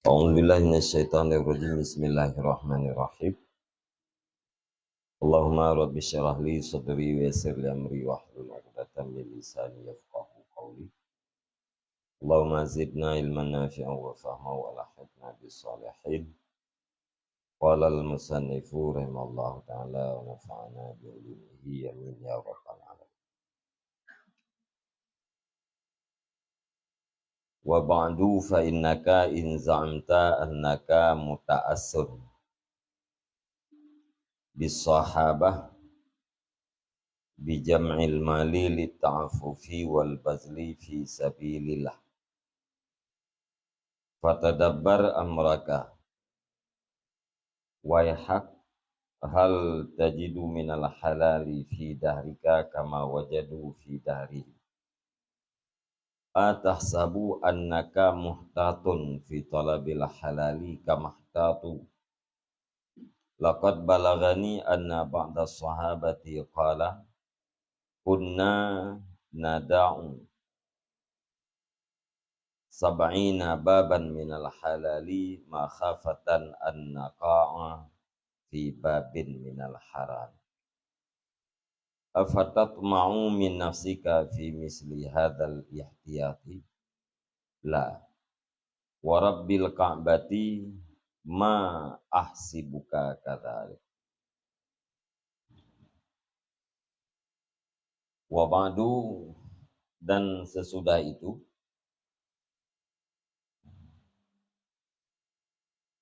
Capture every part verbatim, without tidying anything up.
أعوذ بالله من الشيطان الرجيم. بسم الله الرحمن الرحيم. اللهم رب اشرح لي صدري ويسر لي أمري واحلل عقدة من لساني يفقهوا قولي. اللهم زدنا علما نافعا وفهما وألحقنا بالصالحين. قال المصنف رحمه الله تعالى ونفعنا بعلومه آمين يا رب العالمين. وبعد فإنك إن زعمت أنك متأس بالصحابة بجمع المال للتعفف والبذل في سبيل الله فتدبر أمرك ويحك، هل تجد من الحلال في دهرك كما وجدوا في دهرهم؟ أتحسب أنك محتاط في طلب الحلال كما احتاطوا؟ لقد بلغني أن بعض الصحابة قال: كنا ندع سبعين بابا من الحلال مخافة أن نقع في باب من الحرام. أفتطمع من نفسك في مثل هذا الاحتياط؟ لا، ورب الكعبة ما أحسبك كذلك. Wa ba'du, dan sesudah itu,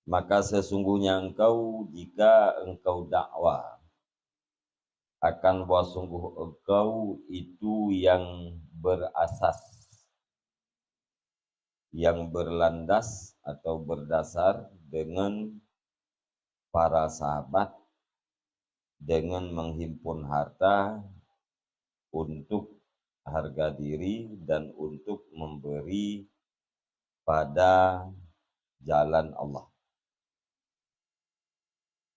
maka sesungguhnya engkau, jika engkau dakwa akan bahwa sungguh engkau itu yang berasas, yang berlandas atau berdasar dengan para sahabat, dengan menghimpun harta untuk harga diri dan untuk memberi pada jalan Allah.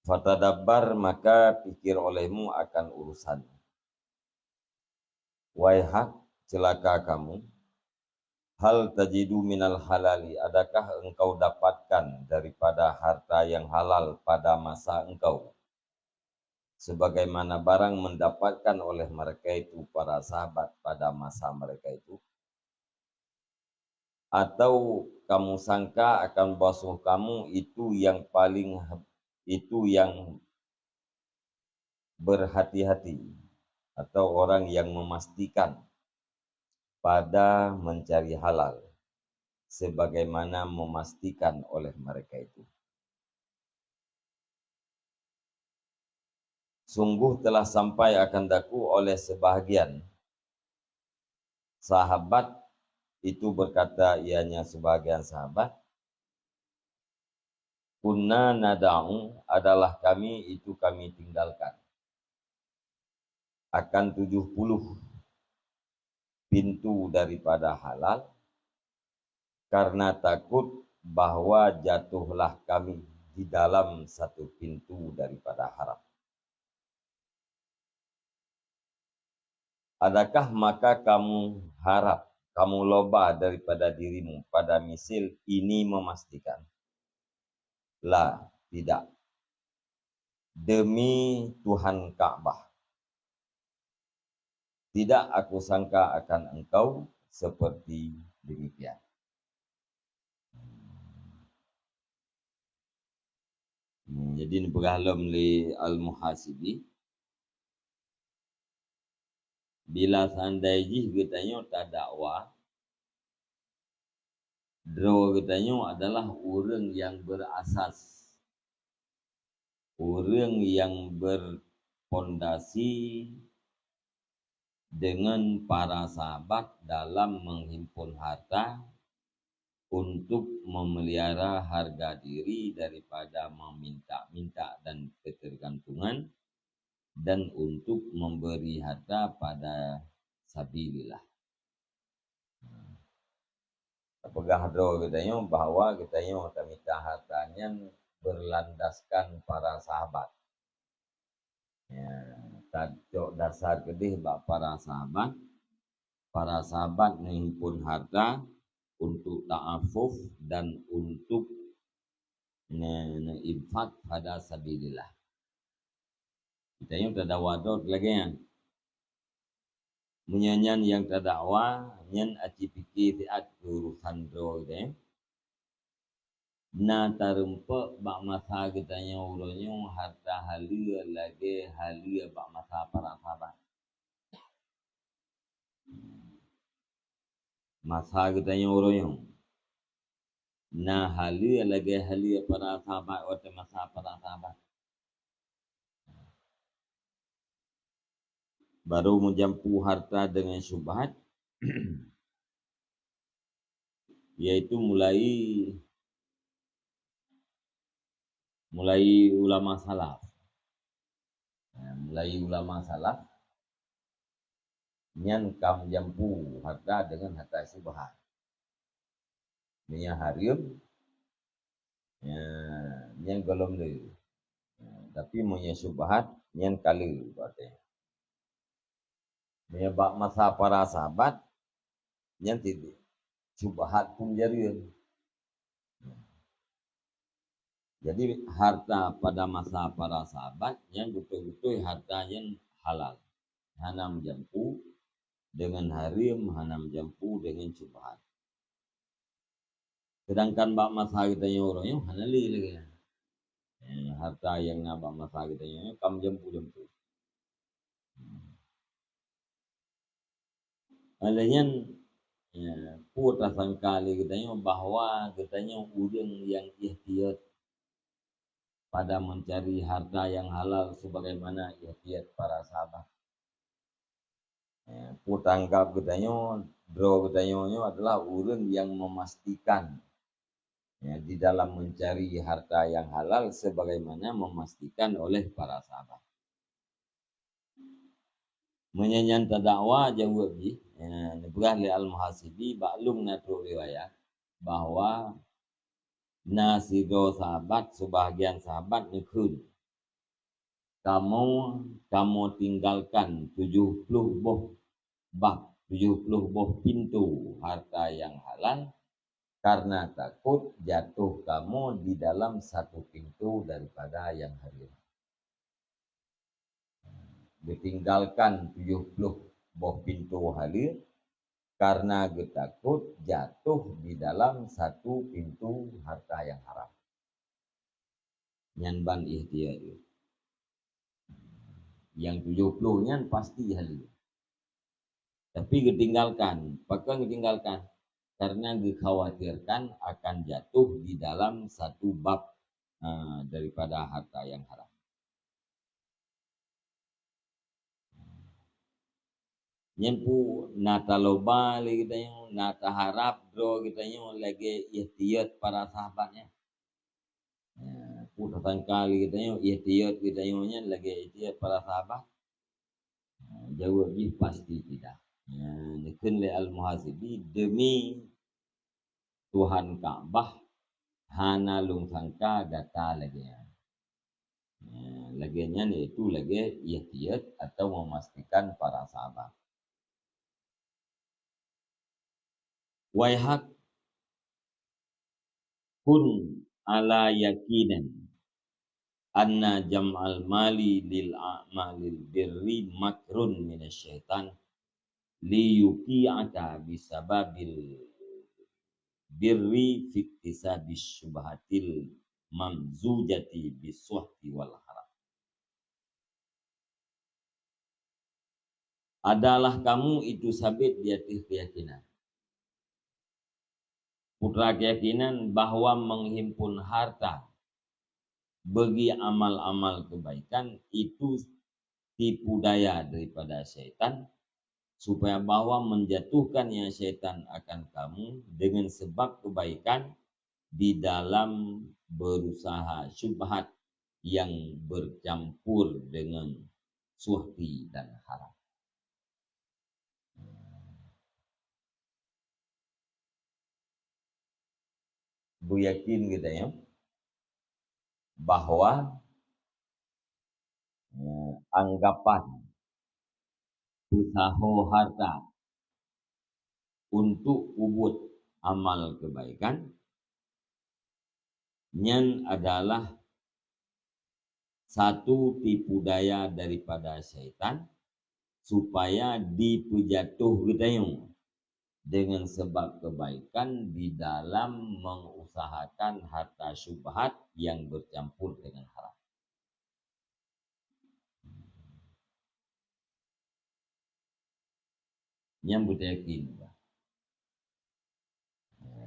Fatadabbar, maka pikir olehmu akan urusan. Waihak, celaka kamu. Hal tajidu minal halali, adakah engkau dapatkan daripada harta yang halal pada masa engkau, sebagaimana barang mendapatkan oleh mereka itu, para sahabat, pada masa mereka itu? Atau kamu sangka akan bahwa kamu itu yang paling, itu yang berhati-hati, atau orang yang memastikan pada mencari halal, sebagaimana memastikan oleh mereka itu? Sungguh telah sampai akan daku oleh sebahagian sahabat itu, berkata ianya sebahagian sahabat, "Kunna nada'u, adalah kami itu kami tinggalkan akan tujuh puluh pintu daripada halal, karena takut bahwa jatuhlah kami di dalam satu pintu daripada haram." Adakah maka kamu harap, kamu loba daripada dirimu pada misil ini memastikan? La, tidak. Demi Tuhan Ka'bah, tidak aku sangka akan engkau seperti demikian. Hmm, jadi, neupeugah lom lé Al-Muhasibi, bila seandai jih geutanyoe tadakwa, droe geutanyoe adalah ureuëng nyang berasas, ureuëng nyang berpondasi dengan para sahabat dalam menghimpun harta untuk memelihara harga diri daripada meminta-minta dan ketergantungan, dan untuk memberi harta pada sabilillah. Peugah droe geutanyoe bahwa geutanyoe tamita harta nyan berlandaskan para sahabat. Ya, tacok dasar keudeh bak para sahabat. Para sahabat menghimpun harta untuk ta'afuf dan untuk ne, ne infak pada sabilillah. Geutanyoe tadakwa droe lagée nyan. Meunyoe nyan nyang tadakwa, nyan aci pike siat keu urosan droe geutanyoe. Na tarumpok bak masa geutanyoe uroe nyoe harta haleue lagée haleue bak masa para sahabat. Masa geutanyoe uroe nyoe na haleue lagée haleue para sahabat watée masa para sahabat. Baru meujampu harta deungon syubhat, yaitu mulai, mulai ulama salaf. Nah, mulai ulama salaf, nyan ka meujampu harta deungon harta syubhat. Meunyoe hareuem, ya, nyan gohlom le. Ya, tapi meunyoe syubhat, nyan ka le, berarti. Meunyoe bak masa para sahabat, nyan tidak. Syubhat pun jareuem. Jadi, harta pada masa para sahabat nyan beutôi-beutôi harta nyang halal. Hana meujampu deungon hareuem, hana meujampu deungon syubhat. Seudangkan bak masa geutanyoe uroe nyoe hana le lagée nyan. Eh, harta nyang na bak masa geutanyoe nyoe ka meujampu-jampu. Óh lheueh nyan, eh, peue tasangka lé geutanyoe bahwa geutanyoe ureuëng nyang ihtiyat pada mencari harta yang halal sebagaimana ihtiyat para sahabat. Eh, peue tanggap geutanyoe, droe geutanyoe nyoe adalah ureuëng nyang memastikan, ya, di dalam mencari harta yang halal sebagaimana memastikan oleh para sahabat. Meunyoe nyan tadakwa jaweueb jih, eh, neupeugah lé Al-Muhasibi bak lôn na trok riwayat bahwa na sidroe sahabat, seubahgian sahabat neukheun, "Kamoe, kamoe tinggalkan tujoh ploh boh bab, tujoh ploh boh pintoe harta nyang halal, karena takot jatuh kamoe di dalam satu pintoe daripada nyang hareuem." Geutinggalkan tujoh ploh boh pintoe haleue, karena geutakot jatuh di dalam satu pintoe harta nyang haram. Nyan ban ihtiyat jih. Nyang tujoh ploh nyan pasti haleue. Tapi geutinggalkan. Pakon geutinggalkan? Karena geukhawatirkan akan jatuh di dalam satu bab, ah, daripada harta nyang haram. Nyan peue na taloba lé geutanyoe, na taharab droe geutanyoe lagée ihtiyat para sahabat nyan. Nah, peue tasangka lé geutanyoe, ihtiyat geutanyoe nyan lagée ihtiyat para sahabat? Nah, jaweueb jih pasti tidak. Nah, neukheun lé Al-Muhasibi, "Demi Tuhan Ka'bah, hana lôn sangka gata lagée nyan." Nah, lagée nyan yaitu lagée ihtiyat atau memastikan para sahabat. Waihak, kun ala yaqinan anna jam'al mali lil a'malil birri makrun minasyaitan liyuqi'aka bisababil birri fiktisabis syubhatil mamzujati bisuhti wal haram. Adalah kamu itu sabit di ateueh keuyakinan. Putra keuyakinan bahwa menghimpun harta bagi amal-amal kebaikan itu tipu daya daripada syaitan, supaya bahwa menjatuhkan yang syaitan akan kamu dengan sebab kebaikan di dalam berusaha syubhat yang bercampur dengan suhti dan haram. Beuyakin geutanyoe bahwa, eh, anggapan peusaho harta untuk peubuet amal kebaikan, Nyan adalah satu tipu daya daripada syaitan supaya dipeujatuh geutanyoe dengan sebab kebaikan di dalam mengusahakan harta syubhat yang bercampur dengan haram. Nyan beutayakin.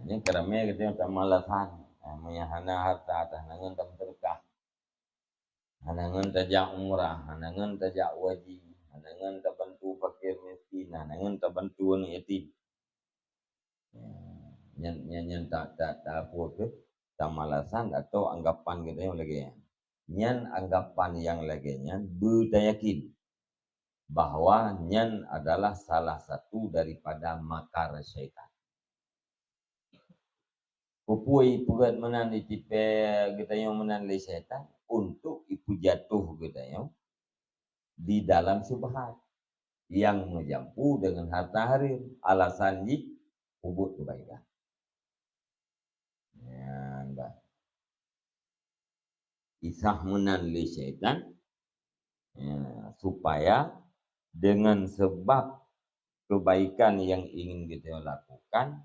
Nyan ka ramé geutanyoe tamalasan. Ah, meunyo hana harta, hana ngon tameuseudeukah. Hana ngon tajak umrah, hana ngon tajak haji, hana ngon tabantu fakir miskin, hana ngon tabantu aneuk yatim. Nyan, nyan, nyan ta, ta, ta apa tu? Tamalasan atau anggapan geutanyoe lagée nyan. Nyan anggapan nyang lagée nyan beutayakin bahwa nyan adalah salah satu daripada makar syaitan. Peue-peue peugét meunan itipée geutanyoe meunan lé syaitan untuk ipeujatuh geutanyoe di dalam syubhat yang meujampu dengan harta haram. Alasan jih peubuet keubaikan. Nyan bah. Isah meunan lé syaitan, ya, supaya dengan sebab kebaikan yang ingin geutanyoe lakukan,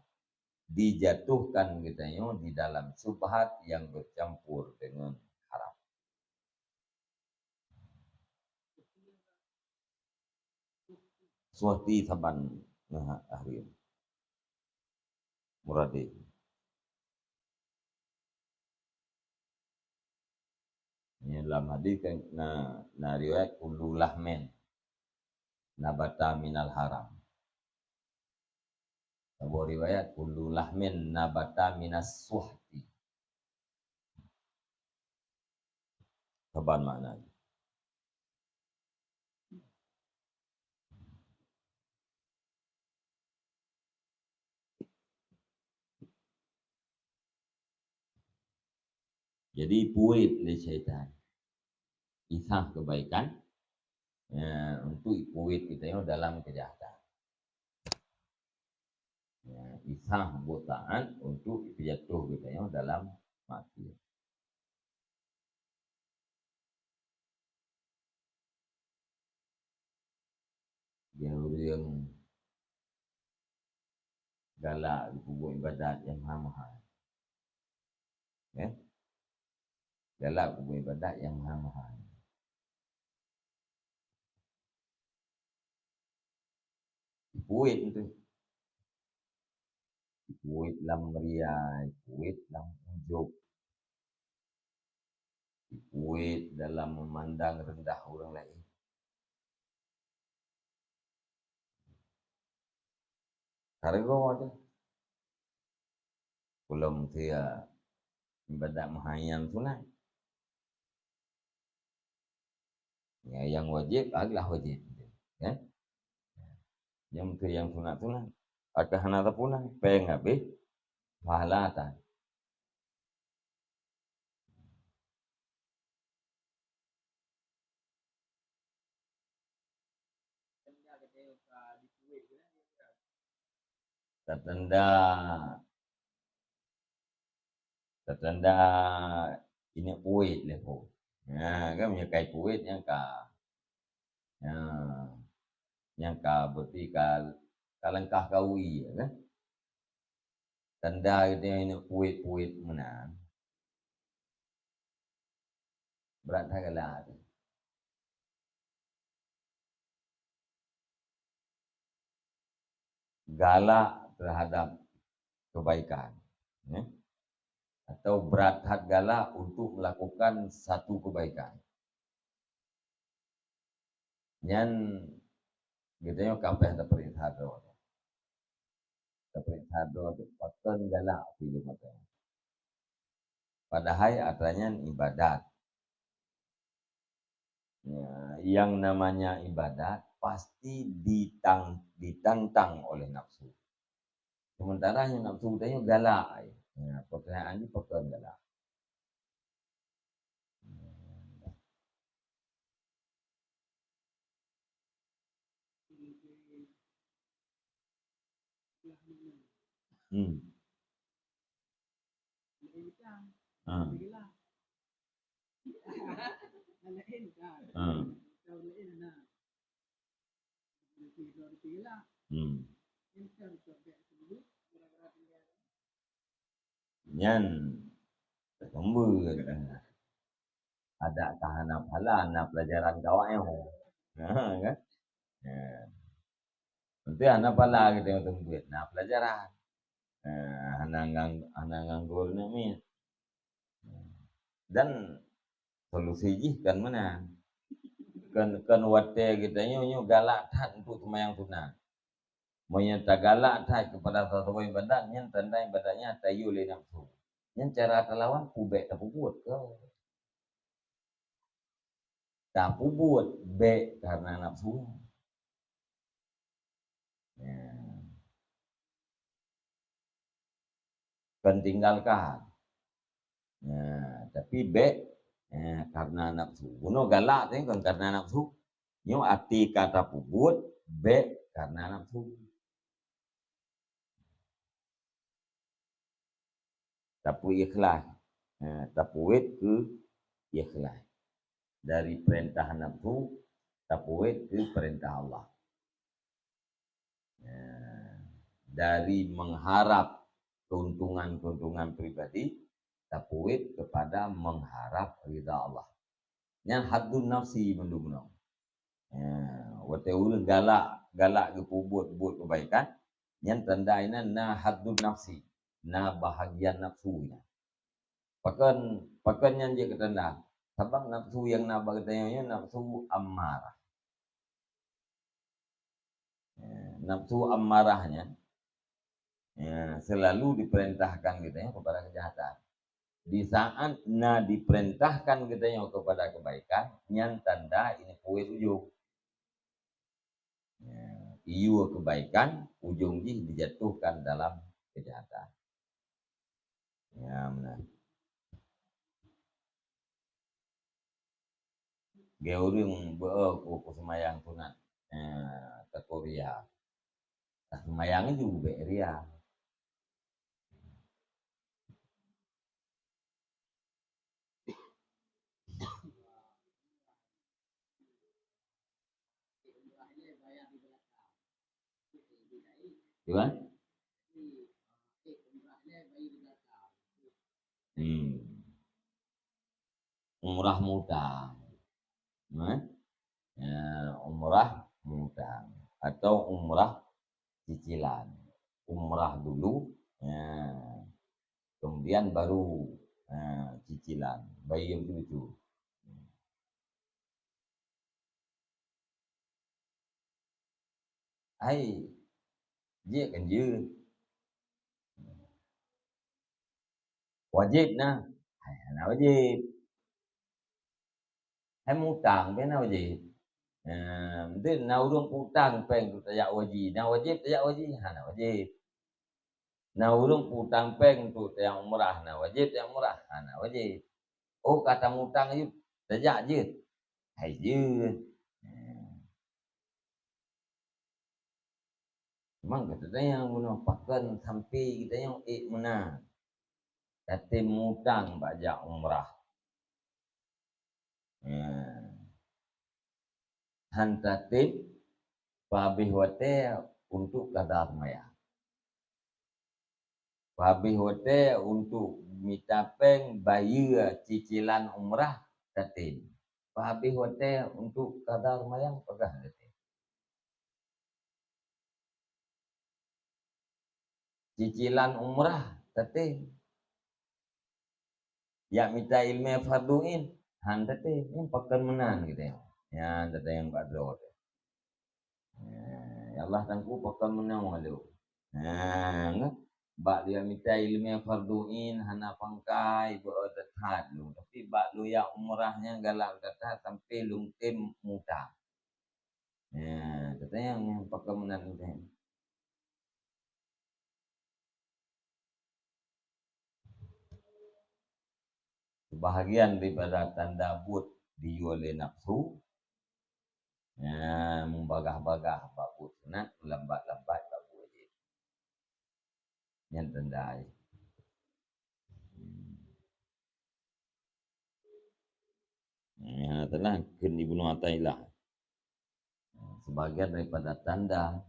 dijatuhkan geutanyoe di dalam syubhat yang bercampur dengan haram. Suhti saban ngon Ahli Muradi. Nyan lam hadis kan na, na riwayat kullu lahmin nabata minal haram. Saboh riwayat kullu lahmin nabata minas suhti. Saban makna. Jadi, ipuet lé syaitan. Isah kebaikan, ya, untuk ipuet geutanyoe dalam kejahatan. Ya, isah buet taat untuk ipeujatuh geutanyoe dalam maksiat. Dia ureuëng galak geupeubuet ibadat nyang meuhai-meuhai. Ya? Galak geupeubuet ibadat nyang meuhai-meuhai. Ipuet tu. Ipuet lam ria, ipuet lam ujub. Ipuet dalam memandang rendah ureuëng laén. Kargo tu. Ulôn sia ibadat meuhai nyang sunat. Ya, nyang wajéb adalah wajéb. Ya. Nyang tu nyang sunat-sunat. Akan hana tapuna, péng habéh, pahala tan. Tatanda, tatanda ingat puet lé ho. Ha, kan meunyoe kai puet nyang ka, ha, nyang ka berarti ka, ka langkah ka ui, ya kan? Tanda geutanyoe ingat puet-puet meunan. Brat that galak teuh. Galak terhadap kebaikan, ya. Atau brat that galak untuk melakukan satu kebaikan. Nyan geutanyoe ka payah tapeuriksa droe. Tapeuriksa droe teuh pakon galak silueng mata. Padahai atra nyan ibadat. Ya, yang namanya ibadat pasti ditang-, ditantang oleh nafsu. Sementara nyang nafsu geutanyoe galak. Ya, pertanyaan jih pakon galak. Hmm. Ha. Ha. Hmm. Nyan, tersumber. Ada ka hana pahala, na pelajaran kawak nyoe. Ha, kan? Ya. Nanti hana pahala kita yang teumbet, na pelajaran. Ha, hana ngang-, hana nganggur ni, min. Dan solusi jih kan meunan. Kan, kan watèe geutanyoe nyoe galak that untuk seumayang sunat. Meunyoe tagalak that keupada saboh ibadat, nyan tanda ibadat nyan tayue lé nafsu. Nyan cara talawan, peubèk tapeubuet keu. Tapeubuet bèk karena nafsu. Ya. Kon tinggalkan. Ya, tapi bèk, ya, karena nafsu. Bunoe galak tadi kon karena nafsu. Nyoe até ka tapeubuet bèk karena nafsu. Tapeuikhlas. Ha, tapeuwet keu ikhlas. Dari peurintah nafsu, tapeuwet keu peurintah Allah. Ha, dari mengharap keuntungan-keuntungan pribadi, tapeuwet kepada mengharap ridha Allah. Nyan haddun nafsi mandum nyoe. Ya, watèe ureueng galak, galak geupeubuet buet keubaikan, nyan tanda inan na haddun nafsi, na bahagian nafsu nyan. Pakon, pakon nyan jeuet keu tanda? Sabab nafsu nyang na bak geutanyoe nyan nafsu ammarah. Ya, nafsu ammarah nyan, ya, selalu diperintahkan geutanyoe kepada kejahatan. Di saat na diperintahkan geutanyoe kepada kebaikan, nyan tanda ini peuet ujong. Ya, iyue kebaikan, ujong jih dijatuhkan dalam kejahatan. Ya, meunan. Lagèe ureueng beu-o ku, ku seumayang sunat, eh, takot ria. Ka seumayang ju bèk ria. Gimana? Hmm. Umrah muta. Eh? Ya, umrah muta. Atau umrah cicilan. Umrah dulu, ya. Kemudian baru, ya, cicilan. Bayi yang betul-betul. Hai, jeuet kan jeuet. Wajéb na? Hai, hana wajéb. Hai, mutang pih hana wajéb. Nah, mungken na ureueng utang péng tu tajak haji, na wajéb tajak haji? Hana wajéb. Na ureueng utang péng tu tajak umrah, na wajéb tajak umrah? Hana wajéb. Oh, ka tamutang jeuet, tajak jeuet? Hai jeuet. Nah. Memang ka tatanyong bunoe pakon sampai geutanyoe ék meunan tatem mutang bak jak umrah. Ya. Han tatem pabéh watèe untuk kada seumayang. Pabéh watèe untuk mita péng bayeue cicilan umrah tatem. Pabéh watèe untuk kada seumayang peugah tatem. Cicilan umrah tatem. Jak mita ileumèe fardhu ain, han tatem. Nyan pakon meunan geutanyoe. Nyan tatem bak droe teuh. Ya, ya Allah Teungku pakon meunoe lôn. Nah, bak lôn mita ileumèe fardhu ain hana pangkai, beu that-that lôn. Tapi bak lôn jak umrah nyan galak that-that sampai lôn tem mutang. Ya, tatanyong nyan pakon meunan geutanyoe. Sebahagian daripada tanda buet diyue lé nafsu, ya, meubagah-bagah bak buet sunat, meulambat-lambat bak buet wajéb. Nyan tanda jih. Hmm. Ya, telah kheun Ibnu Athaillah. Sebahagian daripada tanda,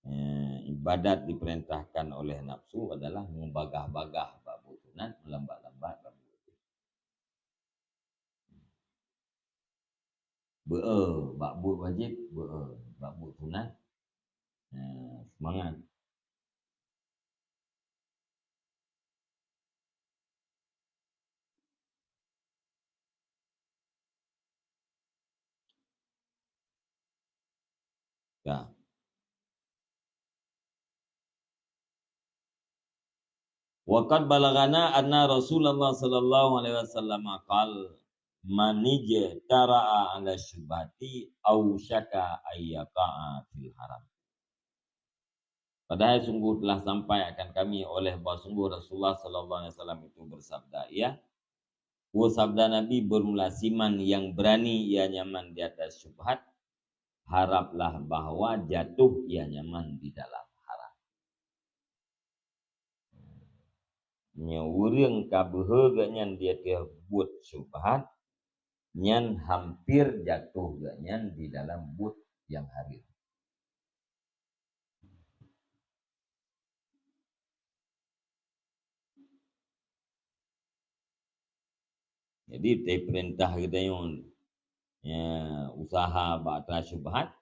eh, ibadat diperintahkan oleh nafsu adalah meubagah-bagah bak buet sunat, meulambat-lambat bak buet wajib. Beu-e bak buet wajib, beu-e bak buet sunat. Eh, seumangat. Ya. Wa qad balaghana anna Rasulullah sallallahu alaihi wasallam qal, "Man ijtara'a 'ala syubhati ausyaka ayyaqa'a fil haram." Padahai sungguh telah sampai akan kami oleh bahwa sungguh Rasulullah sallallahu alaihi wasallam itu bersabda, ya, sabda Nabi bermula, "Siman yang berani ia nyaman di atas syubhat, haraplah bahwa jatuh ia nyaman di dalam haram." Nyoe ureuëng ka beuhe geuhnyan di ateueh buet syubhat, nyan hampir jatuh geuhnyan di dalam buet nyang hareuem. Jadi, teupeurintah geutanyoe, ya, usaha bak atra syubhat,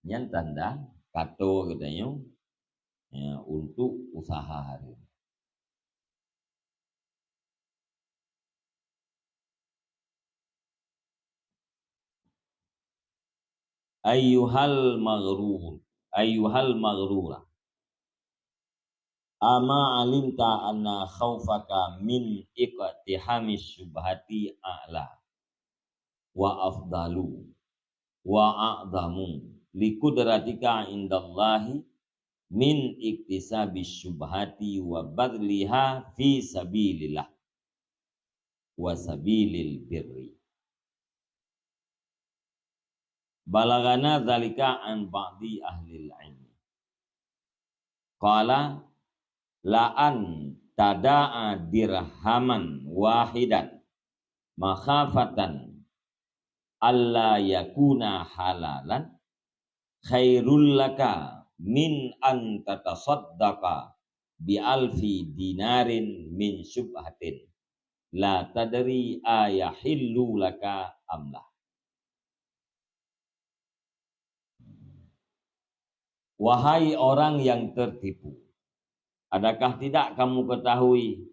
nyan tanda kato geutanyoe, ya, untuk usaha hareuem. Ayyuhal maghrur, ayyuhal maghrura. Ama alimta anna khaufaka min iqtihami syubhati a'la wa afdalu wa a'zamu liqudratika indallahi min iktisabi syubhati wa badliha fi sabilillah wa sabilil birri. Balaghana dzalika an ba'di ahlil ilmi. Qala, "La an tada'a dirhaman wahidan makhafatan alla yakuna halalan khairul laka min an tatasaddaqa bi alfi dinarin min syubhatin la tadri ayahillu laka amla." Wahai orang yang tertipu, adakah tidak kamu ketahui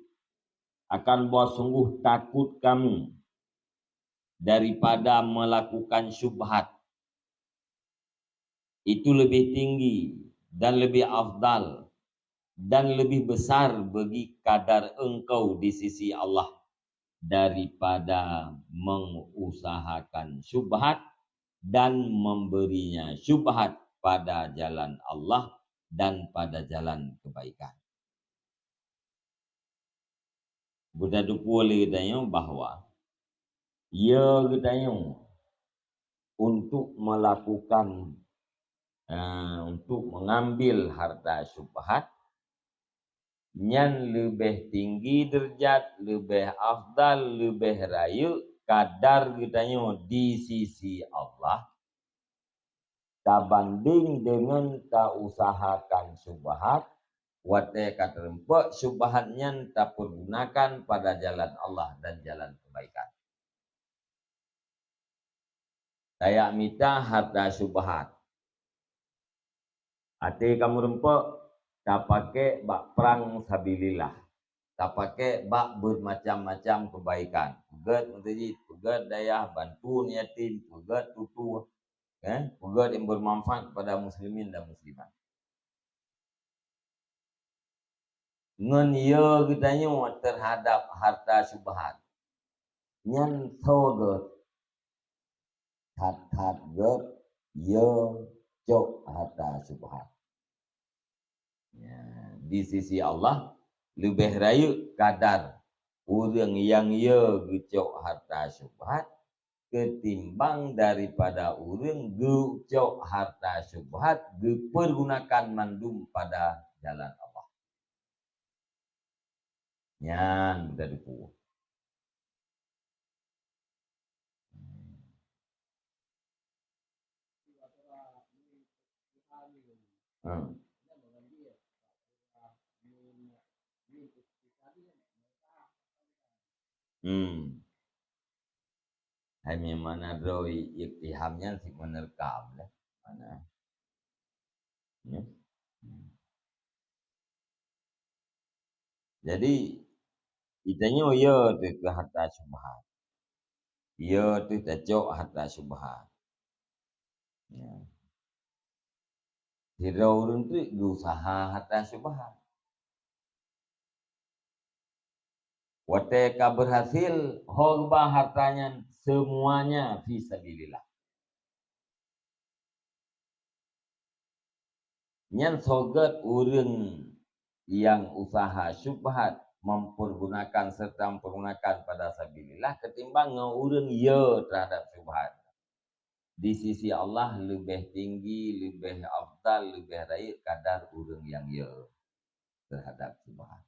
akan bahwa sungguh takut kamu daripada melakukan syubhat? Itu lebih tinggi dan lebih afdal dan lebih besar bagi kadar engkau di sisi Allah daripada mengusahakan syubhat dan memberinya syubhat pada jalan Allah dan pada jalan kebaikan. Beuteupeue lé geutanyoe bahwa ya geutanyoe untuk melakukan, eh, untuk mengambil harta syubhat, nyan leubeh tinggi deurajat, leubeh afdal, leubeh rayeuk kadar geutanyoe di sisi Allah, tabandeng deungon tausahakan syubhat, watée ka teurumpok syubhat nyan tapeurgunakan pada jalan Allah dan jalan kebaikan. Tajak mita harta syubhat. Até ka meurumpok, tapakék bak prang sabilillah. Tapakék bak beumacam-macam keubaikan. Peugét meuseujid, peugét dayah, bantu yatim, peugét tutoe, eh, peugét nyang beumanfaat kepada muslimin dan muslimat. Ngon yo geutanyoe teuhadab harta syubhat, nyan soe gét? That-that gét yo cok harta syubhat. Ya, di sisi Allah, leubeh rayeuk kadar ureuëng nyang yo geucok harta syubhat ketimbang daripada ureuëng geucok harta syubhat geupeurgunakan mandum pada jalan Allah. Nyan beuteupeue. Hmm. Hmm. Hai memang na droe iktiham nyan si menerkam lah. Mana? Ya. Jadi, geutanyoe yo teuh keu harta syubhat. Yo teuh tacok harta syubhat. Ya. Sidroe ureuëng teuk geuusaha harta syubhat. Watée ka berhasil, ho geuba harta nyan semuanya fi sabilillah. Nyan soe gét ureuëng nyang usaha syubhat mempergunakan serta mempergunakan pada sabilillah ketimbang ngon ureuëng yo terhadap syubhat. Di sisi Allah leubeh tinggi, leubeh afdal, leubeh rayeuk kadar ureuëng nyang yo terhadap syubhat.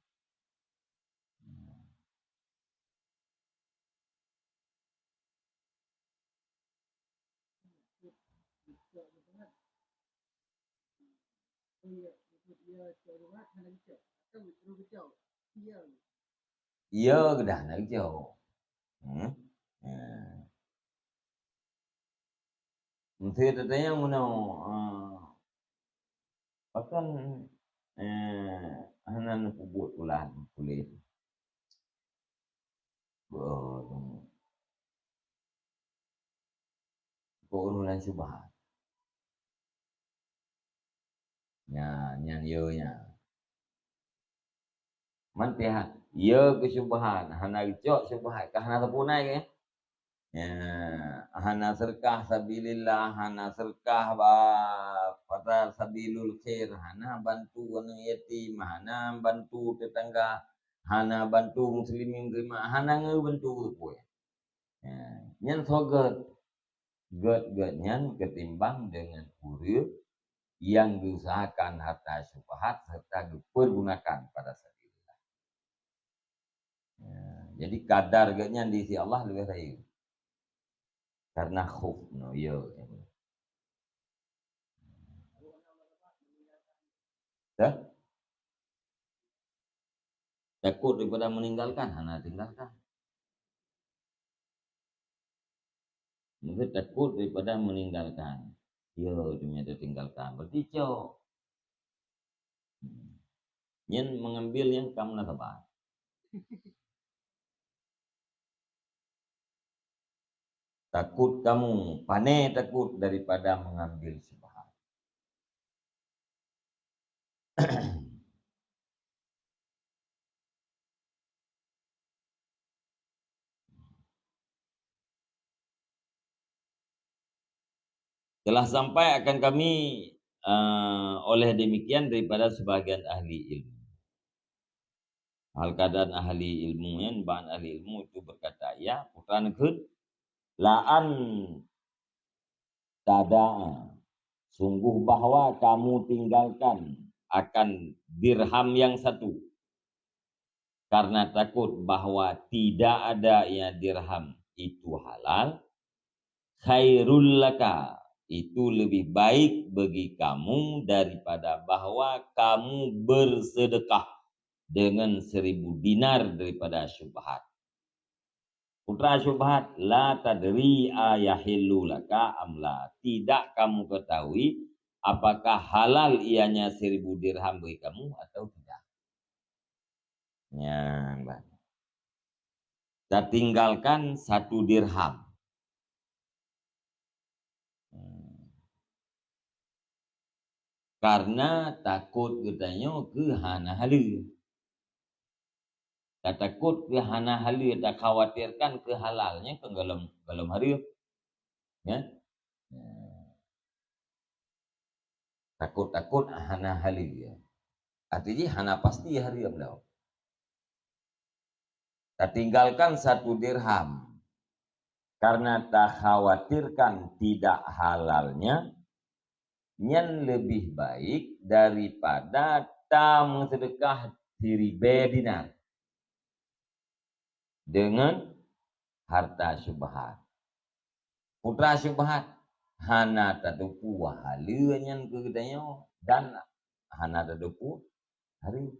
Yo geudah na geucok. Hmm? Ya. Meusé tatanyong meunoe, eh, pakon, eh, hana neupeubuet ulah puléh? Beuh, keu ureuëng syubhat. Nyan, nyan yo nyan. Man pih ha-, yo keu syubhat, hana geucok syubhat, ka hana sapeue nai keu. Ya, hana sedekah sabilillah, hana sedekah ba pada sabilul khair, hana bantu aneuk yatim, hana bantu tetangga, hana bantu muslimin muslimat, hana ngeubantu sapeue. Ya, nyan soe gét. Gét-gét nyan ketimbang deungon ureuëng nyang geuusahakan harta syubhat serta geupergunakan pada sabilillah. Ya, jadi kadar gét nyan di sisi Allah leubeh rayeuk. Karena khauf, no, ya. Dah? Takut daripada meninggalkan, hana tinggalkan. Mungkin takut daripada meninggalkan. Ya, cuma tinggalkan. Berarti cok. Nyan mengambil nyang ka munasabah. Takut kamu, pane takut daripada mengambil syubhat. Telah sampai akan kami, eh, oleh demikian daripada sebahagian ahli ilmu. Hal keadaan ahli ilmu nyan, ban ahli ilmu itu berkata, ya, putra neukheun, la an tada'a, sungguh bahwa kamu tinggalkan akan dirham yang satu. Karena takut bahwa tidak adanya dirham itu halal, khairul laka, itu lebih baik bagi kamu daripada bahwa kamu bersedekah dengan seribu dinar daripada syubhat. Putra syubhat, la tadri ayahillu laka am la. Tidak kamu ketahui apakah halal ianya seribu dirham bagi kamu atau tidak. Nyan, bah. Tatinggalkan satu dirham. Hmm. Karena takut geutanyoe keu hana haleue. Tatakot keu hana haleue, takhawatirkan keu halal, nyan kan golom, golom hareuem. Ya? Takot-takot hana haleue. Arti jih hana pasti hareuem lom. Tatinggalkan satu dirham karena takhawatirkan tidak halalnya, nyan leubeh baik daripada tameuseudekah siribée dinar deungon harta syubhat. Putra syubhat hana tateupeue haleue nyan keu geutanyoe dan Hana teudeungoe hareuem.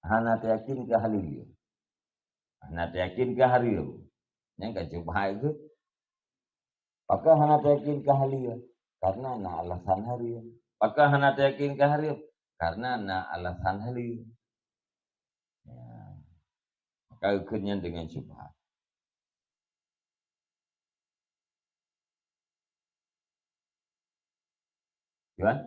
Hana teuyakin keu haleue. Hana teuyakin keu hareuem. Nyan ka syubhat geuh. Pakon hana teuyakin keu haleue? Karena na alasan hareuem. Pakon hana teuyakin keu hareuem? Karena na alasan haleue. Ya. Maka geukheun nyan deungon syubhat. Cuman?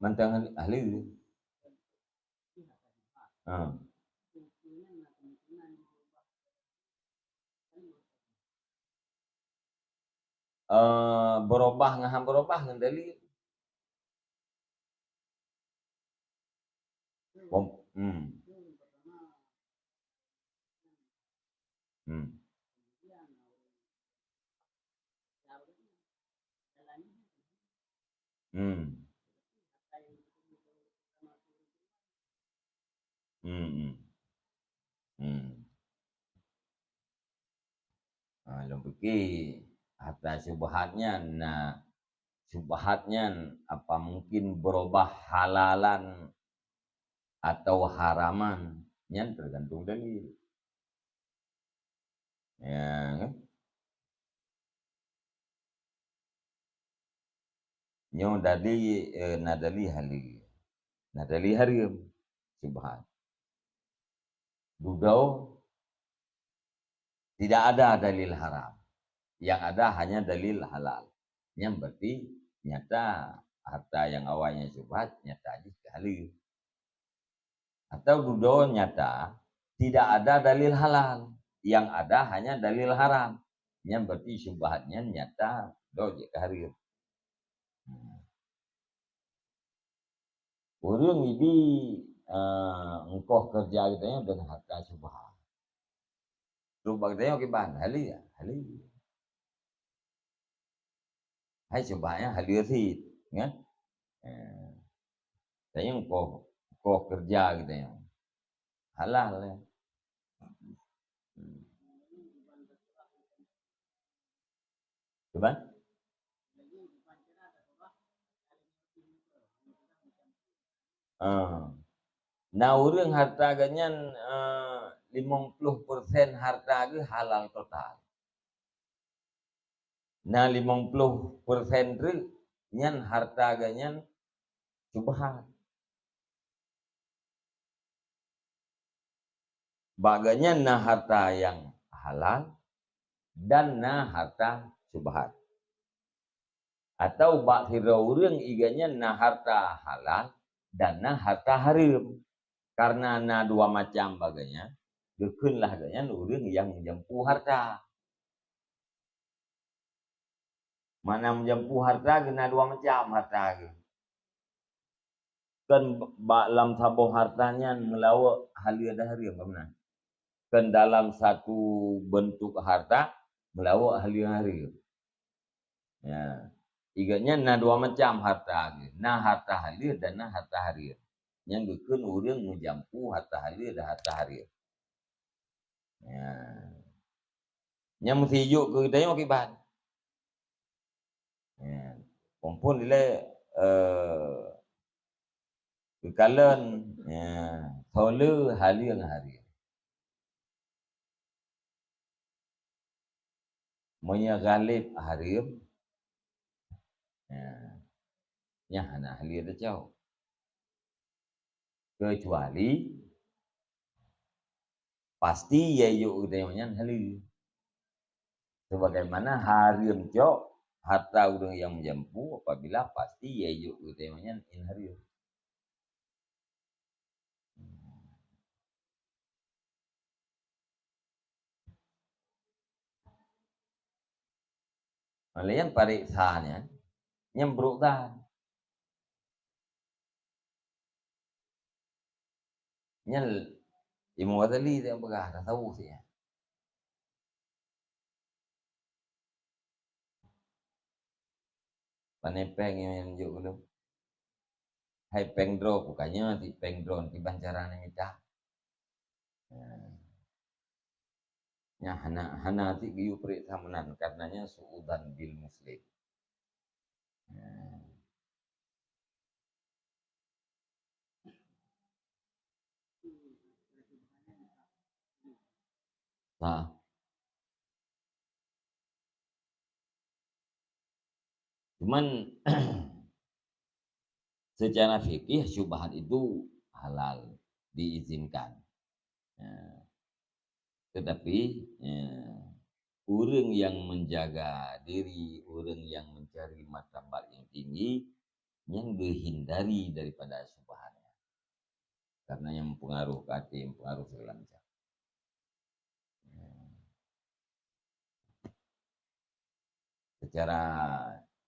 Mantong ahli. Ha. Eh, berubah ngon han berubah ngon dalil. Pom-, hmm. Hmm. Hmm. Hmm, hmm. Hmm. Ha, lôn pike harta syubhat nyan, na syubhat nyan apa mungkin berubah halalan atau haraman, nyan tergantung dalil. Ya, kan? Nyoe dali, eh, na dali haleue. Na dali hareuem. Syubhat. Dudoe tidak ada dalil haram. Yang ada hanya dalil halal. Nyan berarti nyata harta nyang awai nyan syubhat, nyata jih haleue. Atau dudoe nyata, tidak ada dalil halal. Yang ada hanya dalil haram. Nyan berarti syubhat nyan nyata, dudoe jeuet keu hareuem. Hmm. Ureueng ibi, eh, engkoh keureuja geutanyoe deungon harta syubhat. Trok bak geutanyoe kiban, haleue, haleue. Hai syubhat nyan haleue cit, kan? Eh. Tanyoe engkoh, engkoh keureuja geutanyoe. Halal, ya. Hmm. Cuman? Ah. Na ureueng harta geuh nyan, eh, limong ploh persen harta geuh halal total. Na limong ploh persen treuk nyan harta geuh nyan syubhat. Bak geuh nyan na harta nyang halal dan na harta syubhat. Atau bak sidroe ureueng i geuh nyan na harta halal dan na harta hareuem. Karena na dua macam bak geuh nyan, geukheun lah geuh nyan ureueng nyang meujampu harta. Makna meujampu harta geuh na dua macam harta geuh. Kan bak lam saboh harta nyan meulawok haleue dan hareuem, ka meunan? Kan dalam satu bentuk harta meulawok haleue hareuem. Ya. I geuh nyan na dua macam harta geuh. Na harta haleue dan na harta hareuem. Nyan geukheun ureueng meujampu harta haleue dan harta hareuem. Ya. Nyan meusti jok keu geutanyoe kiban. Ya. Phon-phon dilèe, eh, geukalon, ya, soe le haleue ngon hareuem. Meunyoe galeb hareuem, ya, nyan hana haleue tacok. Keucuali pasti yayok geutanyoe nyan haleue. Sebagaimana hareuem cok harta ureueng nyang meujampu apabila pasti yayok geutanyoe nyan in hareuem. Lé nyan pareksa nyan, nyan brok that. Nyan Imam Ghazali nyang peugah, tasawuf nyan. Pane péng nyang jok ulôn? Hai péng droe, bukannya si péng droe kiban cara neumita. Nah. Nyan hana, hana cit geuyue peuriksa meunan, karenanya suudzan bil muslim. Ya. Nah. Cuman secara fikih syubhat itu halal, diizinkan. Ya. Tetapi, ya, ureuëng nyang menjaga diri, ureuëng nyang mencari martabat yang tinggi, nyan geuhindari daripada syubhat nyan. Karena nyan mempengaruh ke até, mempengaruh segala macam. Ya. Secara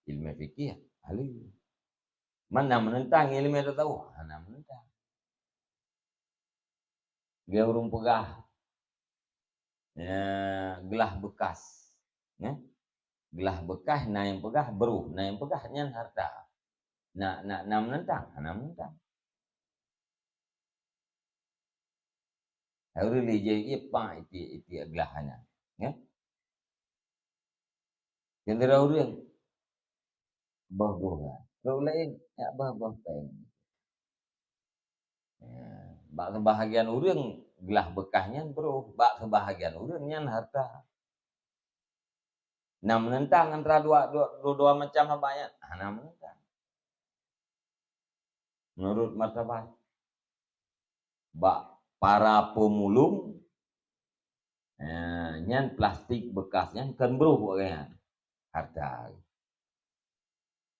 ilmu fikih, ahli. Mana menentang ilmu tasawuf? Hana menentang. Dia ureuëng peugah, ya, glah bekas. Ya? Glah bekas, na nyang peugah broh, na nyang peugah nyan harta. Na, na, na menentang? Hana menentang. Hai ureuëng lé jai ié pa itiek-itiek glah nyan. Ya? Keuneura ureuëng boh-boh nyan. Ureuëng laén nyak boh-boh péng. Ya, bak sebahagian ureuëng glah bekas nyan broh, bak sebahagian ureuëng nyan harta. Na menentang antara dua, dua, dua, dua macam haba nyan? Hana menentang. Menurut martabat. Bak para pemulung, eh, nyan plastik bekas nyan kan broh awaknyan. Harta.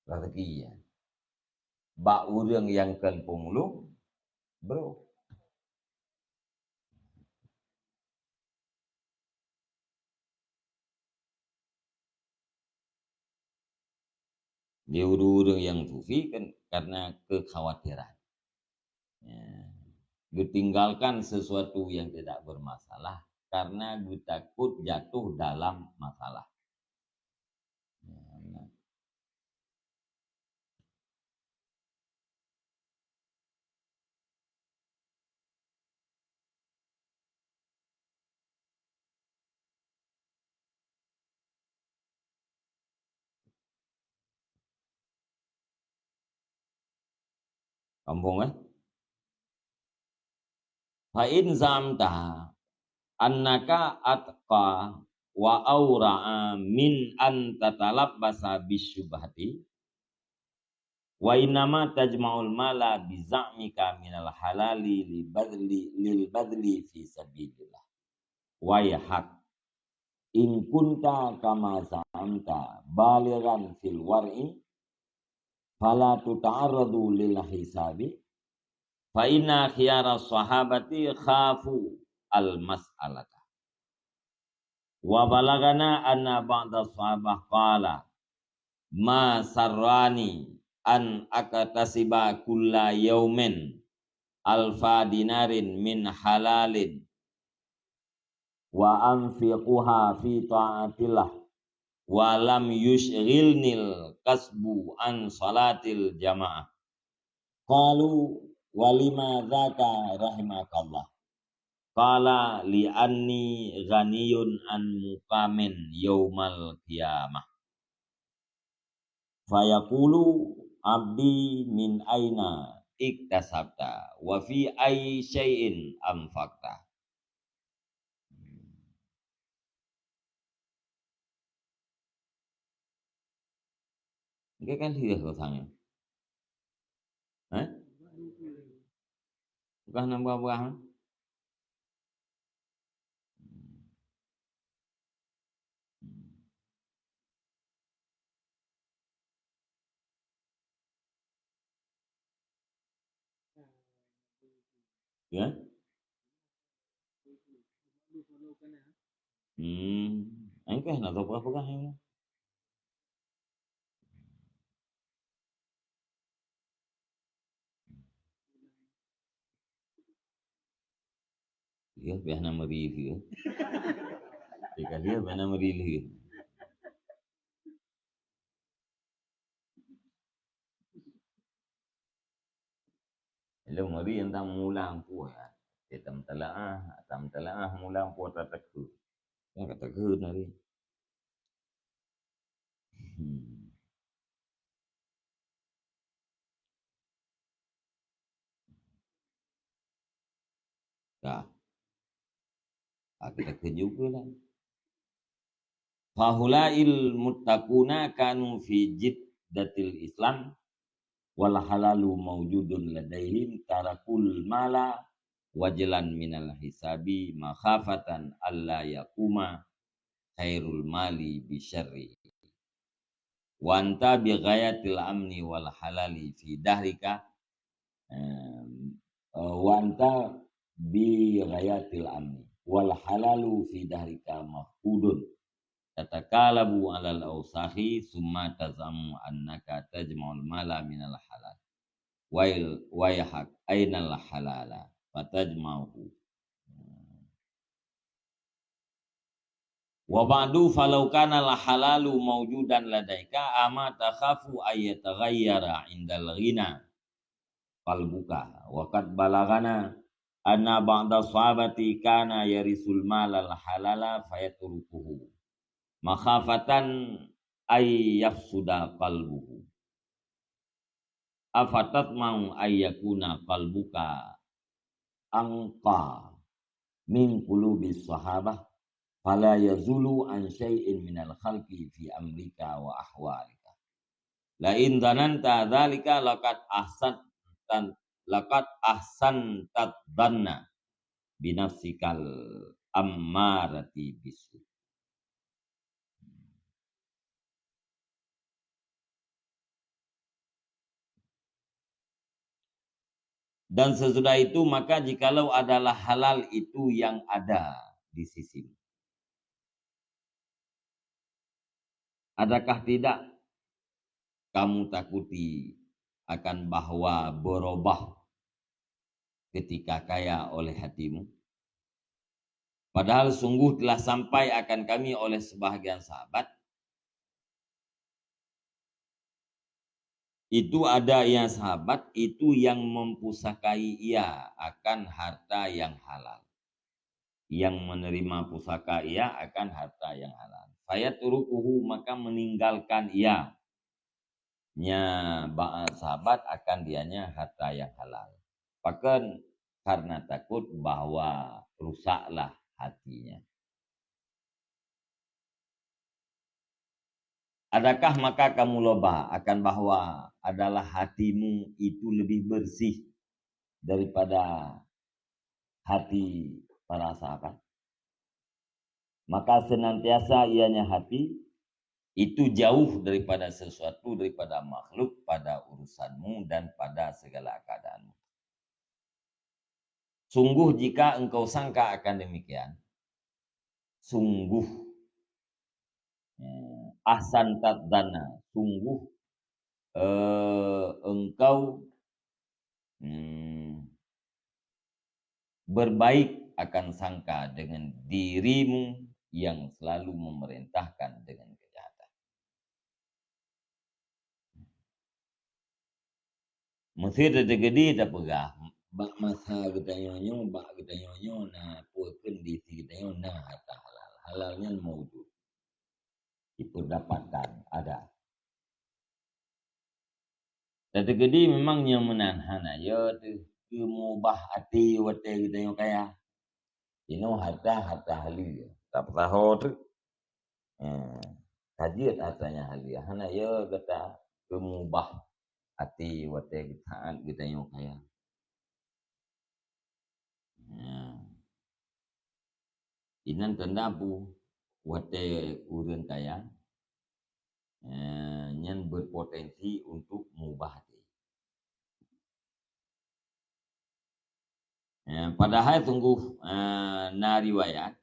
Rezeki nyan. Bak ureuëng nyang kon pemulung, broh. Di ureuëng-ureuëng nyang sufi kan karena kekhawatiran. Ya. Geutinggalkan sesuatu yang tidak bermasalah karena geutakot jatuh dalam masalah. Ya, nah. Sambung, eh. Fa in zamta annaka atqa wa aura'a min an tatalabbasa bisyubhati, wa innama tajma'ul mala bi za'mika minal halali li badli, lil badli fi sabilillah. Waihak, in kunta kama za'amta balighan fil war'i, fala tuta'arradu lil hisabi, fa inna khiyara sahabati khafu al mas'alata. Wa balagana anna ba'da sahabah qala, ma sarrani an aktasiba kulla yaumin alfa dinarin min halalin wa anfiquha fi ta'atillah, wa lam yushghilnil kasbu an salatil jamaah. Qalu, wa lima dzaka rahimakallah? Qala, li anni ghaniyun an muqamin yaumal qiyamah. Fayaqulu, abdi, min aina iktasabta wa fi ayyi syai'in anfaqta? Engkai ka lheueh keu sang nyoe? Hah? Bukan nambah-nambah, ha? Ya? Hmm. Engkah nak tahu peugah-peugah nyoe. Lheueh pih hana meuri lheueh. Tika lheueh pih hana meuri lheueh. Ilôn meuri nyang tam mula ampoh ya. Tam teulaah, tam teulaah mula ampoh tateukeu. Nyang ka takheun hari. Hmm. Ka. Ah, kita keuju keu lah. Fahulail muttaquna kanu fi jiddatil Islam wal halalu maujudun ladaihim tarakul mala wajlan minal hisabi makhafatan alla yaquma khairul mali bi syarrihi. Wa anta bi ghayatil amni wal halali fi dahrika, em, eh, wa anta bi ghayatil amni wal halalu fi dahrika mafqudun. Tatakalabu alal ausakhi summa tazamu annaka tajma'ul mala minal halal. Wail, waihak, ainal halala fatajma'uhu. Wa ba'du, falau kana al halalu maujudan ladaika ama takhafu ay yataghayyara indal ghina qalbuka. Wa qad balaghana anna ba'da sahabati kana yarisul malal halala fayatrukuhu makhafatan ay yafsuda qalbuhu. Afatatma'u ay yakuna qalbuka anqa min qulubis sahabah fala yazulu an syai'in minal khalqi fi amrika wa ahwalika. La in dhananta dzalika laqad ahsanta, laqad ahsanta dhanna binafsikal ammarati bisu. Dan sesudah itu, maka jikalau adalah halal itu yang ada di sisimu, adakah tidak kamu takuti akan bahwa berubah ketika kaya oleh hatimu? Padahal sungguh telah sampai akan kami oleh sebahagian sahabat, itu ada ia sahabat itu yang mempusakai ia akan harta yang halal, yang menerima pusaka ia akan harta yang halal. Fayatrukuhu, maka meninggalkan ia, nya ba-, sahabat akan dianya harta yang halal. Pakon? Karena takut bahwa rusaklah hatinya. Adakah maka kamu loba akan bahwa adalah hatimu itu lebih bersih daripada hati para sahabat? Maka senantiasa ianya hati itu jauh daripada sesuatu, daripada makhluk pada urusanmu dan pada segala keadaanmu. Sungguh jika engkau sangka akan demikian, sungguh, eh, ahsanta dhanna, sungguh, eh, engkau, hmm, berbaik akan sangka dengan dirimu yang selalu memerintahkan dengan kejahatan. Meusé teukeudi tapeugah, bak masa geutanyoe nyoe, bak geutanyoe nyoe na peue kheun di si geutanyoe na harta halal. Halal nyan maujud. Dipeudapatkan, ada. Teukeudi memang nyang meunan hana, ya teuh keumubah até watée geutanyoe kaya. Inoe harta, harta haleue. Tapeusaho teuh. Eh, ka jeuet harta nyang haleue. Hana ya gata keumubah até watée geusaat geutanyoe kaya. Ya. Inan tanda bu watée ureuëng kaya, eh, nyan berpotensi untuk mubah até. Eh, padahai sungguh, eh, na riwayat,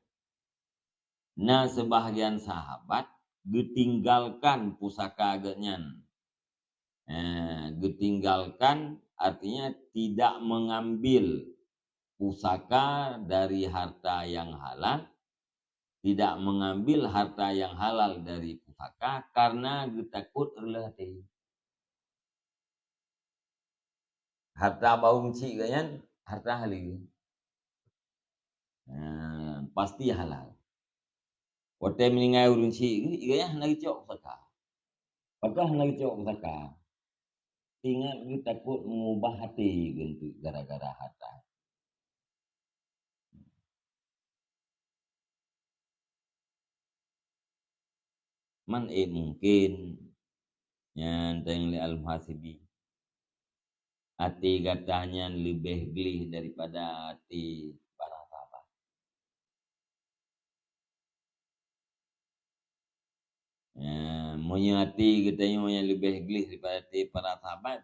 na sebahagian sahabat geutinggalkan pusaka geuhnyan. Eh, geutinggalkan artinya tidak mengambil pusaka dari harta yang halal, tidak mengambil harta yang halal dari pusaka karena geutakot reuloh até. Harta baweueng cik geuhnyan harta haleue. Ha, pasti halal. Watée meuninggai ureuëng syik geuh, geuh hana geucok pusaka. Pakon hana geucok pusaka? Ingat geuh takot meungubah até geuh gara-gara hareuta. Man ék mungken, nyan tanyong lé Al-Muhasibi, até gata nyan leubeh gleh daripada até para sahabat. Eh, meunyoe até geutanyoe nyang leubeh gleh daripada até para sahabat,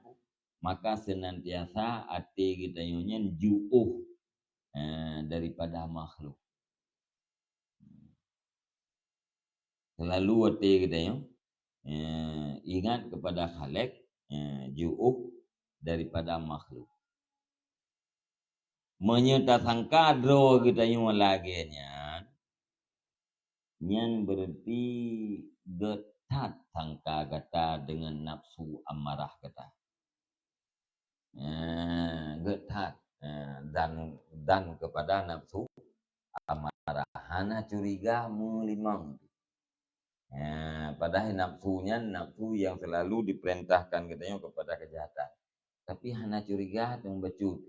maka seunantiasa até geutanyoe nyan jiôh, eh, daripada makhluk. Seulalu até geutanyoe, eh, ingat keupada Khalik, eh, jiôh daripada makhluk. Meunyoe tasangka droe geutanyoe lagée nyan, nyan beureuti gét that sangka gata deungon nafsu amarah gata. Eh, gét that, eh, dan, dan keupada nafsu amarah. Hana curiga meulimong. Eh, padahai nafsu nyan, nafsu nyang seulalu dipeurintahkan geutanyoe keupada keujahatan. Tapi hana curiga teuma bacut.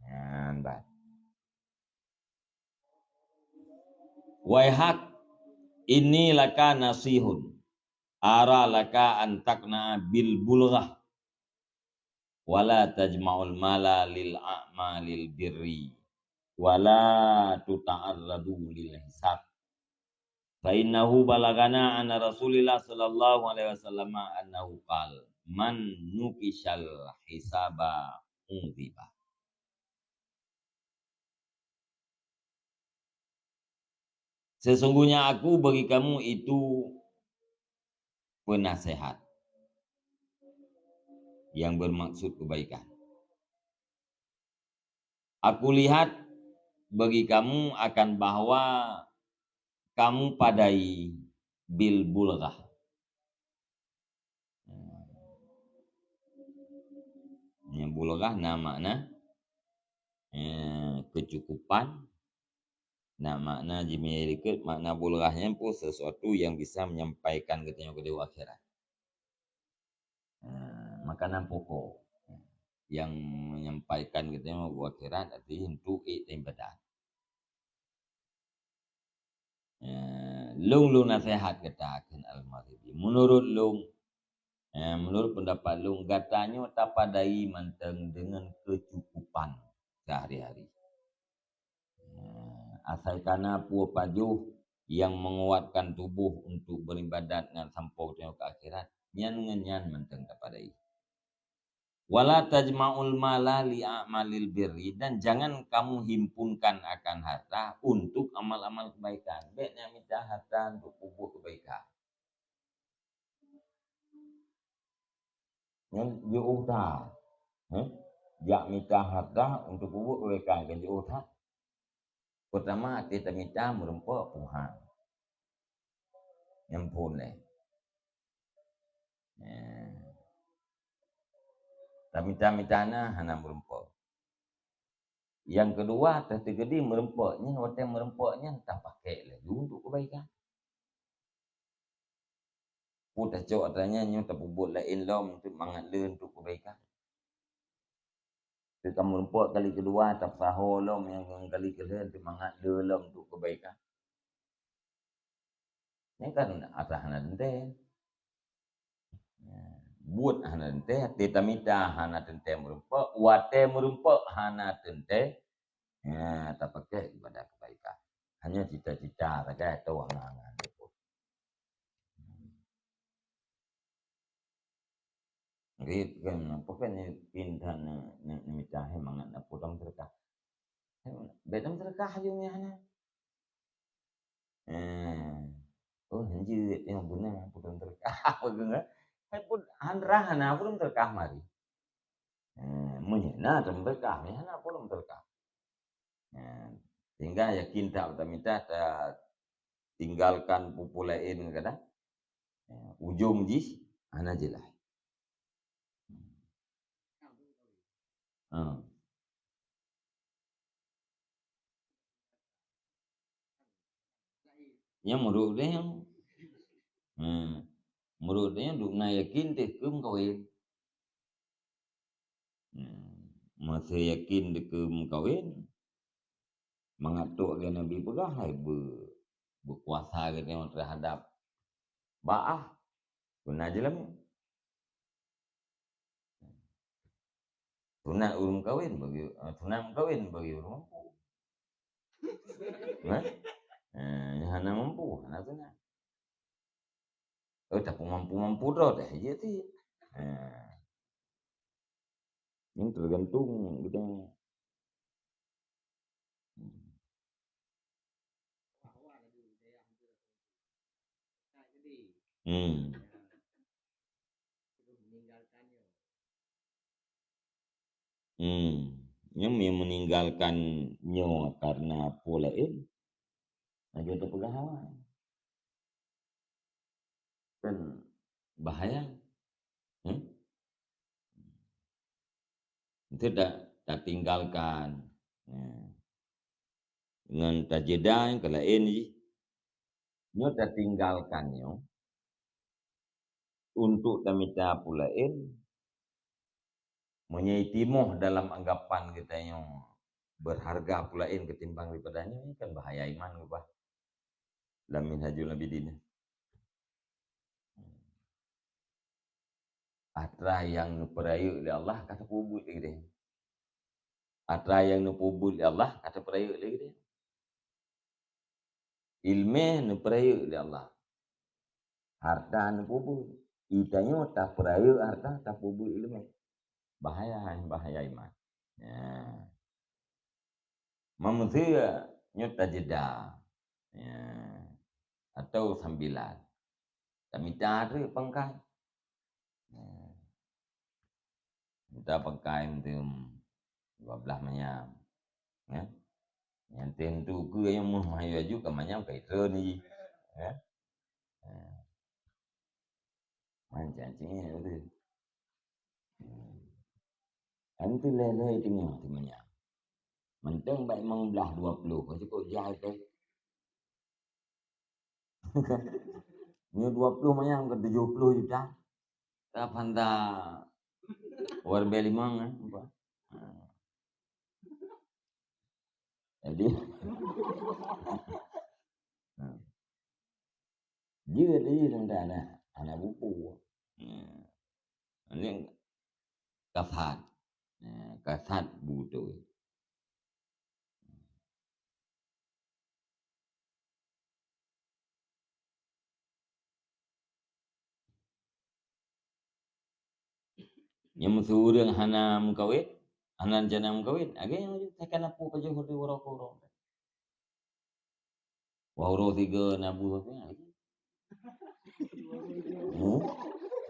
Nyan ban. Waihak, inni laka nasihun, ara laka an taqna'a bil bulghah, wala tajma'ul mala lil a'malil birri, wala tuta'arradu lil hisab. Fa innahu balagana anna Rasulillah sallallahu alaihi wasallam annahu qal, "Man nukishal hisaba udziba." Sesungguhnya aku bagi kamu itu penasehat yang bermaksud kebaikan. Aku lihat bagi kamu akan bahwa kamu padai bil bulghah. Nyang bulghah na makna, eh, keucukupan, na makna jimiyai likot, makna bulghah nyan pun sesuatu yang bisa menyampaikan geutanyoe keudeh u akhirat. Eh, makanan pokok yang menyampaikan geutanyoe u akhirat, artinya untuk ibadat. Eh, lôn, lôn naseuhat gata, kheun Al-Maghribi. Meunurot lôn, eh, meunurot peundapat lôn, gata nyoe tapadai mantong deungon keucukupan seuhari-hari. Eh, asai kana peue pajoh nyang menguatkan tuboh untuk beuribadat ngon sampoe tanyoe keu akhirat, nyan ngon nyan mantong tapadai. "Wala tajma'ul mala li a'malil birri," dan jangan kamu himpunkan akan harta untuk amal-amal kebaikan. Bék nyan mita harta untuk peubuet kebaikan. Nyan jiôh that. Heh? Jak mita harta untuk peubuet kebaikan, kan jiôh that. Peurtama, até tamita meurumpok Tuhan. Nyang phôn lé. Eh. Tamita-mita na hana meurumpok. Nyang keudua, teukeudi meurumpok nyan, watée meurumpok nyan tapakék laju untuk kebaikan. Peue tacok atra nyan nyoe tapeubuet laén lom untuk mangat le untuk kebaikan. Teuka meurumpok kali keudua, tapeusaho lom nyang kali keulhée untuk mangat le lom untuk kebaikan. Nyan kan atra hana teuntée. Buet hana teuntée, até tamita hana teuntée meurumpok, watée meurumpok hana teuntée, nya tapakék keupada kebaikan. Hanya cita-cita sagai atau angan-angan. Rit kan, apa kan pinta na, na, na mita hai mangat na pudong seudeukah. Hai, bék na seudeukah aju nyan. Eh, oh, hanjeuet nyang beuna pudong seudeukah. Apa guna? Hai pun han rah hana pudong seudeukah mari. Eh, meunyoe na seudeukah, hana pudong seudeukah. Eh, sehingga yakin tak tamita ta tinggalkan peue-peue laén kadang. Eh, ujong jih hana jeulaih. Ha. Nyan meurok deh nyan. Hmm. Meurok deh nyan dum na yakin teuh keu meukawen. Hmm. Meusé yakin teuh keu meukawen, mangat trok lagèe Nabi peugah, hai beu-, beukuasa geutanyoe teuhadap bak ah, beuna jeulam. Sunat ureueng meukawen bagi, eh, sunat meukawen bagi ureueng mampu. Hah? Eh, nyang hana mampu, hana sunat. Oh, tapi mampu-mampu droe dah, iya ti. Eh. Ini tergantung kita. Hmm. Hmm. Nyang, nyang meninggalkan nyoe karena peue laén, laju teupeugah awai. Kan bahaya. Hmm? Itu ta-, tatinggalkan. Nah. Ngon tajeda nyang keu laén jih. Nyoe tatinggalkan nyoe untuk tamita peue laén. Meunyoe timoh dalam anggapan geutanyoe berharga peue laén ketimbang daripada nyoe, kan bahaya iman geuh bah. Lam Minhajul Abidin. Atra nyang neupeurayeuk lé Allah ka tapeubuet lé geude. Atra nyang neupeubuet lé Allah ka tapeurayeuk lé geude. Ileumèe neupeurayeuk lé Allah. Harta neupeubuet. Geutanyoe tapeurayeuk harta, tapeubuet ileumèe. Bahaya, bahaya iman. Ya. Manusia nyoe tajeda. Ya. Atau sambilan. Tamita treuk pangkai. Ya. Mita pangkai meuteum dua blaih manyam. Ya. Nyang teuh tu keu nyang meuh mayu aju ka manyam ka itreun jih. Ya. Ya. Mancang cingeh tu. Hmm. Kan tu lhèe-lhèe teungoh tu manyam. Mantong bak limong blaih dua ploh, ka cukup jai teh. Nyoe dua ploh manyam ke tujoh ploh juta. Ka panta war bèe limong, eh, apa? Ha. Jadi, ha. Jeuet lé jih seumeuntara hana bupu. Hmm. Nyan kasat. Nah, kasat beutôi. Nyang meusureueng hana meukawen, hana rencana meukawen, lagèe nyan laju takana peue pajoh di uroe keu uroe. Wah, uroe tiga na buah pih. Hmm?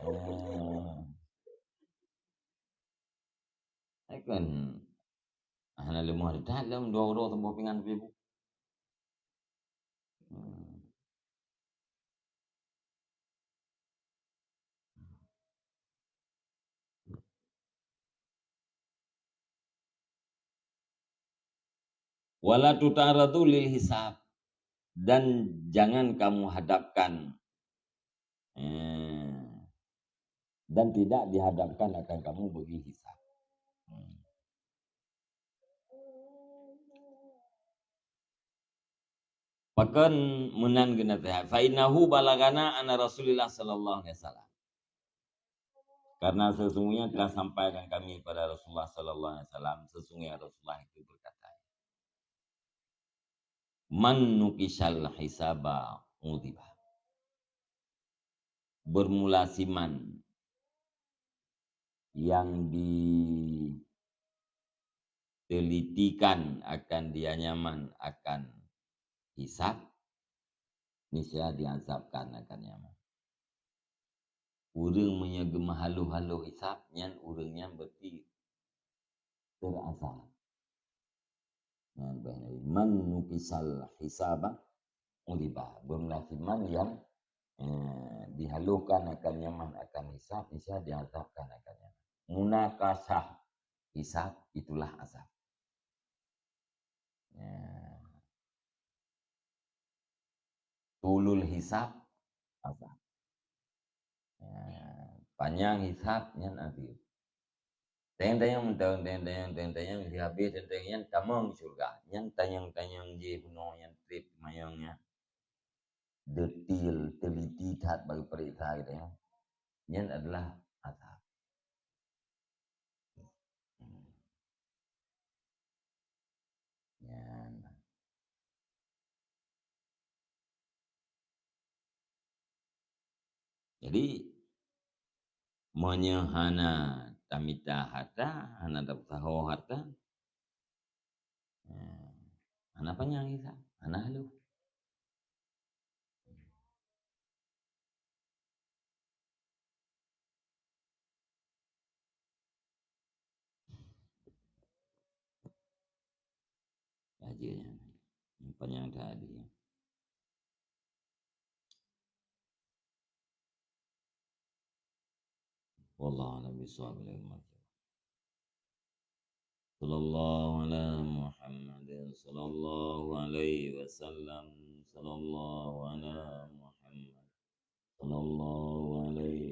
Ah. Kan hana leumoh that lom dua uroe saboh pingan pih bu. Hmm. Wala tuta'aradu lil hisab, dan jangan kamu hadapkan, eh, dan tidak dihadapkan akan kamu bagi hisab. Hmm. Pakon meunan geunaseuhat? Fa innahu balagana anna Rasulillah sallallahu alaihi wasallam. Karena sesungguhnya telah sampaikan kami pada Rasulullah sallallahu alaihi wasallam, sesungguhnya Rasulullah itu berkata, "Man nukisal hisaba udziba." Bermula siman yang ditelitikan akan dia nyaman akan hisab, niscaya diazabkan akan nyaman. Ureuëng meunyoe geumeuhaloh-haloh hisab, nyan ureuëng nyan berarti terasa. Nyan bah Nabi, "Man nukisal hisaba udziba." Bermula siman yang, eh, dihalokan akan nyaman akan hisab, niscaya diazabkan akan nyaman. Munakasah hisab, itulah azab. Ya. Tulul hisab, azab. Ya, panyang hisab nyan azab. Teng-teng mantong, teng-teng, teng-teng, dihabéh teng-teng nyan tamong syeuruga. Nyan tanyong-tanyong jih bunoe nyan trép mayong nyan. Detail, teliti that bagi peuriksa gitu ya. Nyan adalah azab. Hmm. Nyan. Jadi, meunyoe hana tamita hareuta, hana tapeusaho hareuta, eh, hana panyang hisab, hana halôh. Laju nyan. Nyang panyang tadi. Wallahu a'lam bishawab. Sallallahu ala Muhammadin, sallallahu alaihi wasallam, sallallahu ala Muhammad, sallallahu alaihi